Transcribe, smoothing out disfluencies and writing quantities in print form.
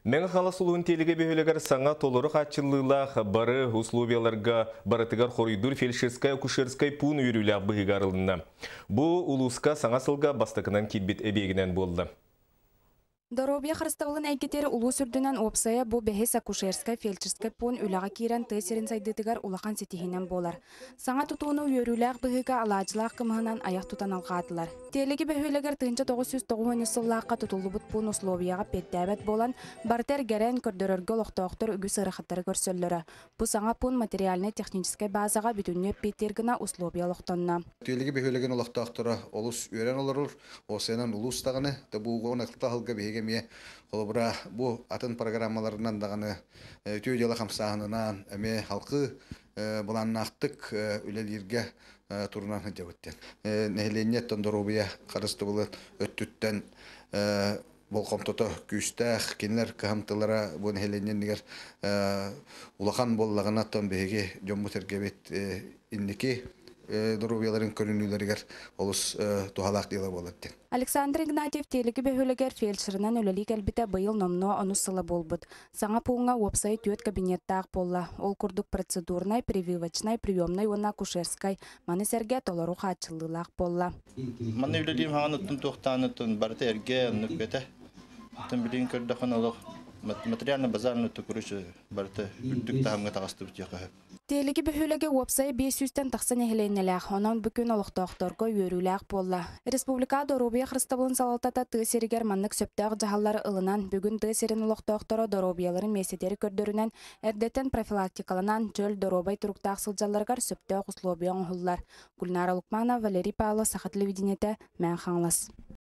Мэҥэ Хаҥалас улууһун Тиэлиги бөһүөлэгэр саҥа толору хааччыллыылаах бары условияларга барытыгар хоруйдуур фельдшерскай-акушерскай пуун үөрүүлээх быһыыга арылынна. Бу улууска саҥа сылга бастакынан киирбит эбиэгинэн буолла. Доруобуйа харыстабылын эйгэтигэр улуус үрдүнэн уопсайа бу бэһис акушерскай-фельдшерскай пуун үлэҕэ киирэн тыа сирин сайдыытыгар улахан ситиһиинэн буолар. Саҥа тутууну үөрүүлээх быһыыга алаадьылаах кымыһынан айах тутан алҕаатылар. Тиэлиги бөһүөлэгэр 1993 сыллаахха тутуллубут пуун условияҕа эппиэттээбэт буолан, барыта эргэрэн, көрдөрөргө олохтоохтор үгүс ыарахаттары көрсөллөрө. Бу саҥа пуун материальнай-техническэй базаҕа бүтүннүү эппиэттиир гына условия олохтонно. Тиэлиги бөһүөлэгин олохтоохторо олус үөрэн олорор, Осенан улуус даҕаны, да бу таһылга биһиги эмиэ холобура бу атын программаларынан даҕаны үтүө дьыала хамсааһынынан эмиэ халкы былааннаахтык үлэлииргэ турунан сылдьабыт диэн. Нэһилиэнньэттэн доруобуйа харыстыбылын өттүттэн болҕомтото күүстээх, кинилэр кыһамтылара бу нэһилиэнньэнигэр улахан буоллаҕына, оттон биһиги дьоммут-сэргэбит инники доруобуйаларын көрүнүүлэригэр олус туһалаах дьыала буолар диэн. Александр Игнатьев Тиэлиги бөһүөлэгэр фельдшерынан үлэлии кэлбитэ быйыл номнуо онус сыла буолбут. Саҥа пууҥҥа уопсай түөрт кабинеттаах буолла. Ол курдук процедурнай, прививочнай, приемнай уонна акушерскай. Маны сэргэ толору хааччыллыылаах буолла. Манна үлэлиим хаҥан туохтааныттан барыта эргэ оннук бэтэ. Оттон билигин көрдөххүнэ олох материально-базарный короче барыта үрдүк таһымҥа таҕыстыбыт диэххэ сөп. Тиэлиги бөһүөлэгэ уопсайа 500-тэн тахса нэһилиэнньэлээх, онон бу күн олохтоохторго үөрүүлээх буолла. Республика доруобуйа харыстабылын салалтата тыа сиригэр маннык сөптөөх дьаһаллары ылынан, бүгүн тыа сирин олохтоохторо доруобуйаларын миэстэтигэр көрдөрүнэн, эрдэттэн профилактикаланан, чөл доруобай туруктаах сылдьалларыгар сөптөөх условия оҥоһуллар. Гульнара Лукманова, Валерий Павлов, Саха телевидениетэ, Мэҥэ Хаҥалас.